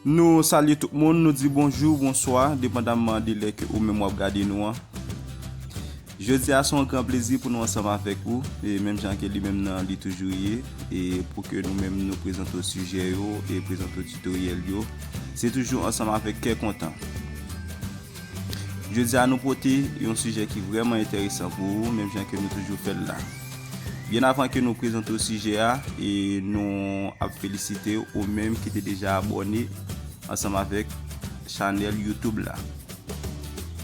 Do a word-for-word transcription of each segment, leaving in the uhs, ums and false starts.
Nou salye tout moun, nou di bonjou, bonswa, depandamman de lè ke ou menm w ap gade nou an. Jodi a, se yon gran plezi pou nou ansanm avèk ou, e menm jan ke li menm nan, li toujou ye, e pou ke nou menm nou prezante w sijè yo, e prezante w titoryèl yo, se toujou ansanm avèk kè kontan. Jodi a, nou pote yon sijè ki vrèman enteresan pou ou, menm jan ke nou toujou fè l la. Byen avan ke nou prezante w sijè a, e nou ap felisite ou menm ki te deja abòne ansanm avèk chanèl YouTube la.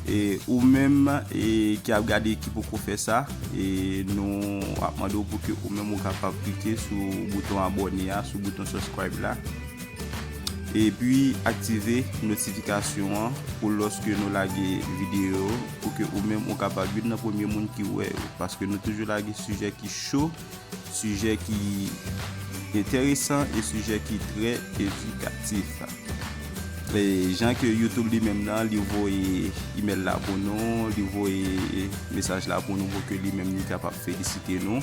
E ou menm, e ki ap gade ki poko fè sa, e nou ap mande w pou ke ou menm ou kapab klike sou bouton abòne a, sou bouton subscribe la. Epi aktive notifikasyon an pou lòske nou lage videyo, pou ke ou menm ou kapab youn nan premye moun ki wè yo, paske nou toujou lage sijè ki cho, sijè ki enteresan e sijè ki trè edikatif. E jan ke YouTube li menm nan, li voye imèl la pou nou, li voye mesaj la pou nou, pou ke li menm li kapab felisite nou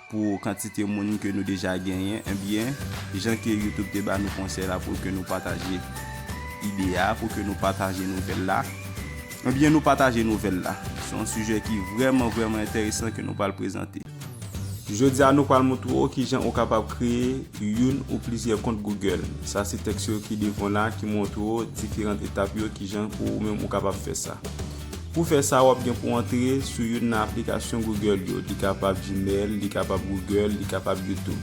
pou kantite moun ke nou deja genyen, ebyen, jan ke YouTube te ba nou konsèy la pou ke nou pataje ide a, pou ke nou pataje nouvèl la, ebyen, nou pataje nouvèl la. Se yon sijè ki vrèman, vrèman enteresan ke nou pral prezante. Jodi a, nou pral montre w kijan ou kapab kreye youn ou plizyè kont Google. Sa se tèks yo ki devan w la ki montre w diferan etap yo kijan pou ou menm ou kapab fè sa. Pou fè sa, w ap gen pou antre sou youn nan aplikasyon Google yo. Li kapab Gmail, li kapab Google, li kapab YouTube.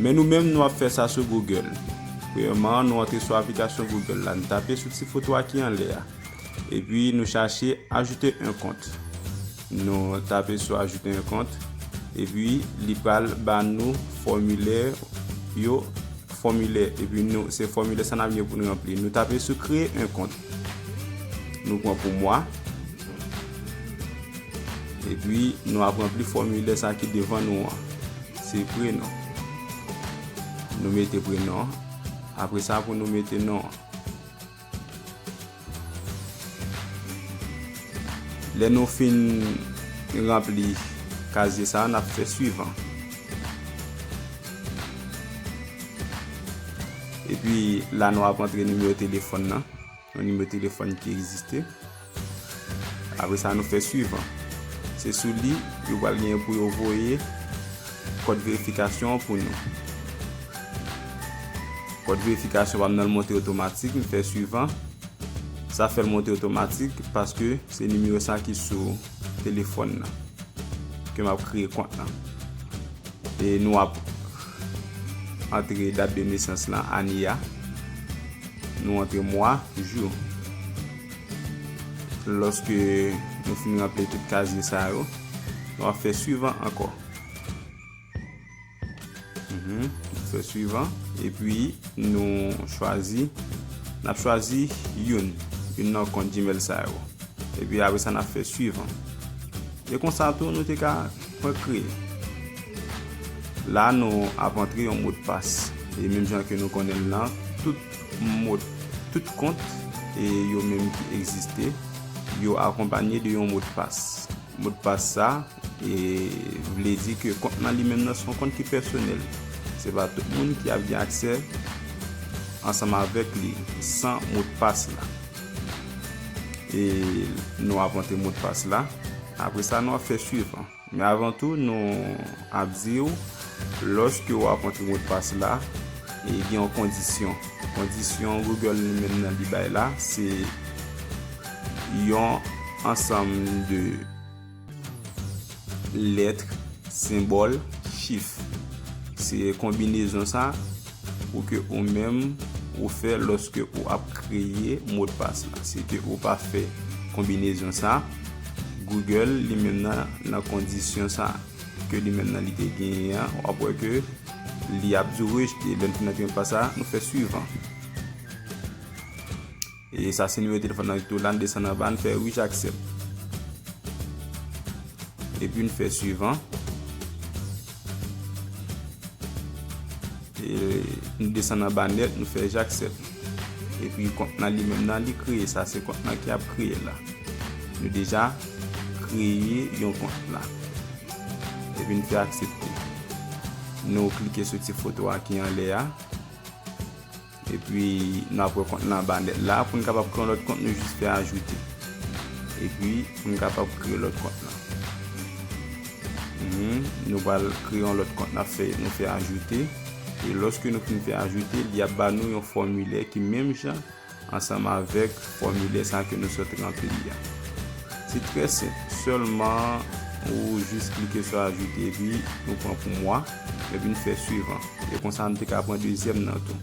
Men nou menm, nou ap fè sa sou Google. Premyèman, nou antre sou aplikasyon Google la. Nou tape sou ti foto a ki anlè a. Epi nou chache ajouter un compte. Nou tape sou ajouter un compte. Epi li pral ba nou fòmilè yo, fòmilè. Epi nou, se fòmilè sa n ap gen pou nou ranpli. Nou tape sou créer un compte. Nou pran pou mwa. Epi nou ap ranpli fòmilè sa ki devan nou an. Se prenon. Nou mete prenon an. Apre sa pou nou mete non an. Lè nou fin ranpli kazye sa a, n ap fè suivan. Epi la, nou ap antre nimewo telefòn nan, yon nimewo telefòn ki egziste. Apre sa, nou fè suivan. Se sou li, yo pral genyen pou yo voye kòd verifikasyon an pou nou. Kòd verifikasyon pa m nan, l monte otomatik, m fè suivan. Sa fè l monte otomatik paske se nimewo sa ki sou telefòn nan ke m ap kreye kont lan. E nou ap antre dat de nesans lan, ane a. Nou antre mwa, jou. Lòske nou fin ranpli tout kazye sa yo, nou ap fè suivan ankò. Mhm. Fè suivan. Epi nou chwazi, n ap chwazi youn, youn nan kont Gmail sa yo. Epi apre sa, n ap fè suivan. E konsa tou, nou te ka pran kreye. La, nou ap antre yon modpas. E menm jan ke nou konnen l lan, tout mod, tout kont, e yo menm ki egziste, yo akonpanye de yon modpas. Modpas sa, e vle di ke kont lan li menm nan se yon kont ki pèsonèl. Se pa tout moun ki ap gen aksè ansanm avèk li san modpas la. E nou ap antre modpas la. Apre sa, nou ap fè suivan. Men avan tou, nou ap di w, lòske w ap antre modpas la, e gen yon kondisyon. Kondisyon Google li menm nan li bay la, se yon ansanm de lèt, senbòl, chif. Se konbinezon sa pou ke ou menm ou fè lòske ou ap kreye modpas la. Si ke ou pa fè konbinezon sa, Google li menm nan, nan kondisyon sa ke li menm nan li te genyen an, w ap wè ke li ap di w rejte. Lè n fin antre modpas sa, nou fè suivan. E sa se nimewo telefòn nan tou la, n desann anba, n fè wi, j'accepte. Epi n fè suivan. E n desann anba nèt, nou fè j'accepte. Epi kont lan li menm nan, li kreye, sa se kont lan ki ap kreye la. Nou deja kreye yon kont la. Epi n fè aksepte. Nou klike sou ti foto a ki anlè a. Epi nou ap wè kont lan anba nèt la. Pou n kapab kreye yon lòt kont, nou jis fè ajoute. Epi pou n kapab kreye lòt kont lan. Mhm. Nou pral kreye yon lòt kont, n ap fè, nou fè ajoute. E lòske nou fin fè ajoute, li ap ba nou yon fòmilè ki menm jan ansanm avèk fòmilè sa ke nou sot ranpli a. Se trè senp, sèlman ou jis klike sou ajoute epi nou pran pou mwa, epi n fè swivan. E konsa n te ka pran dezyèm nan tou.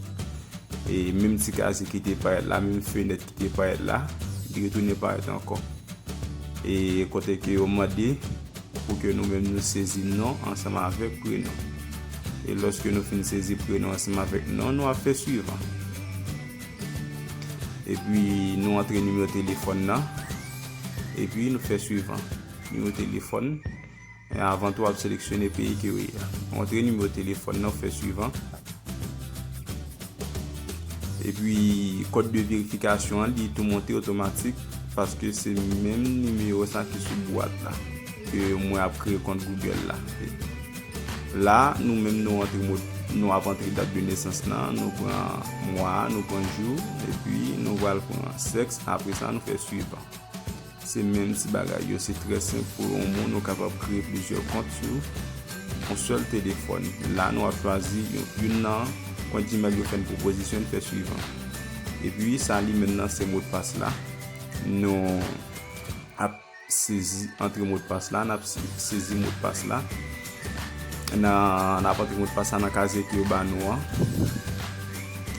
E menm ti kazye ki te parèt la, menm fenèt ki te parèt la, li retounen parèt ankò. E kote ke yo mande pou ke nou menm nou sezi non ansanm avèk prenon. E lòske nou fin sezi prenon ansanm avèk non, nou ap fè swivan. Epi nou antre nimewo telefòn nan. Epi nou fè swivan. Nimewo telefòn. E avan tou, w ap seleksyone peyi ke w ye a. Ou antre nimewo telefòn nan, ou fè swivan. Epi kòd de verifikasyon an, li tou monte otomatik, paske se menm nimewo sa ki sou bwat la ke mwen ap kreye kont Google la. La, nou menm nou antre mo, nou ap antre dat de nesans lan, nou pran mwa, nou pran jou, epi nou pral pran sèks, apre sa nou fè swivan. Se menm ti bagay yo, se trè senp pou yon moun ou kapab kreye plizyè kont sou yon sèl telefòn. La nou ap chwazi yon, youn nan kont Gmail yo fè n pwopozisyon, n fè swivan. Epi sa li menm nan se modpas la. Nou ap sezi, antre modpas la, n ap se- sezi modpas la. Nan, n ap antre modpas la nan kazye ke yo ba nou an.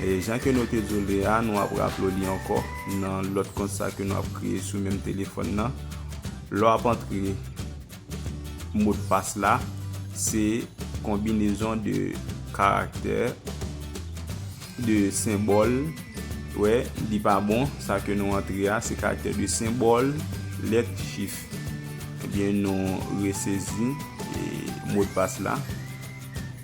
E jan ke nou te di w li a, nou ap raple w li ankò nan lòt kont sa ke nou ap kreye sou menm telefòn nan. Lè w ap antre modpas la, se konbinezon de karaktè, de senbòl. Wè, li pa bon, sa ke nou antre a, se karaktè de senbòl, lèt, chif. Ebyen, nou resezi e, modpas la.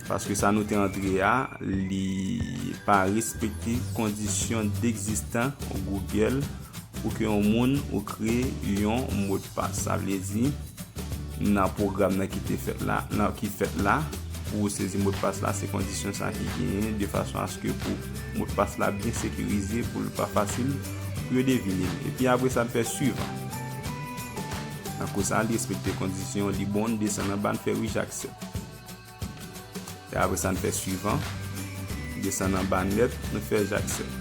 Paske sa nou te antre a, li pa respekte kondisyon degzistan Google pou ke yon moun ou kreye yon modpas. Sa vle di, nan pwogram nan ki te fèt la, nan ki fèt la, pou ou sezi modpas la, se kondisyon sa ki genyen, de fason aske pou modpas la byen sekirize, pou l pa fasil pou yo devine l. Epi apre sa, n fè swivan. Nan kou sa, li respekte kondisyon, li bon, n desann anba, n fè wi, j'accepte. E apre sa, n fè swivan. Desann anba nèt, nou fè j'accepte.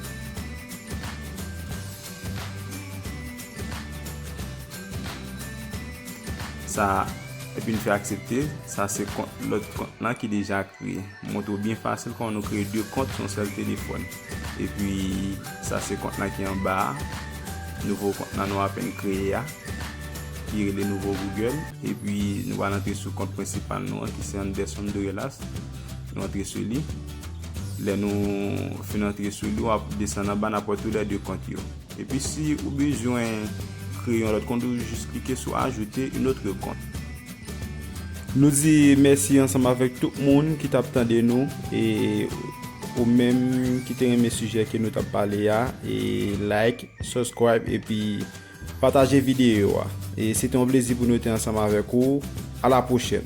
Sa, epi n fè aksepte, sa se kont, lòt kont lan ki deja kreye. M montre w byen fasil kòman nou kreye de kont sou yon sèl telefòn. Epi, sa se kont lan ki anba a. Nouvo kont lan nou apèn kreye a, ki rele Nouvo Google. Epi, nou pral antre sou kont prensipal nou an, ki se Anderson Dorelas. Nou antre sou li. Lè nou fin antre sou li, w ap desann anba, n ap wè toulède kont yo. Epi, si ou bezwen kreye yon lòt kont, ou jis klike sou Ajouter une autre compte. Nou di mèsi ansanm avèk tout moun ki t ap tande nou, e ou menm ki te renmen sijè ke nou t ap pale a, e like, subscribe, epi pataje videyo a. E se te yon plezi pou nou te ansanm avèk ou. A la pwochèn.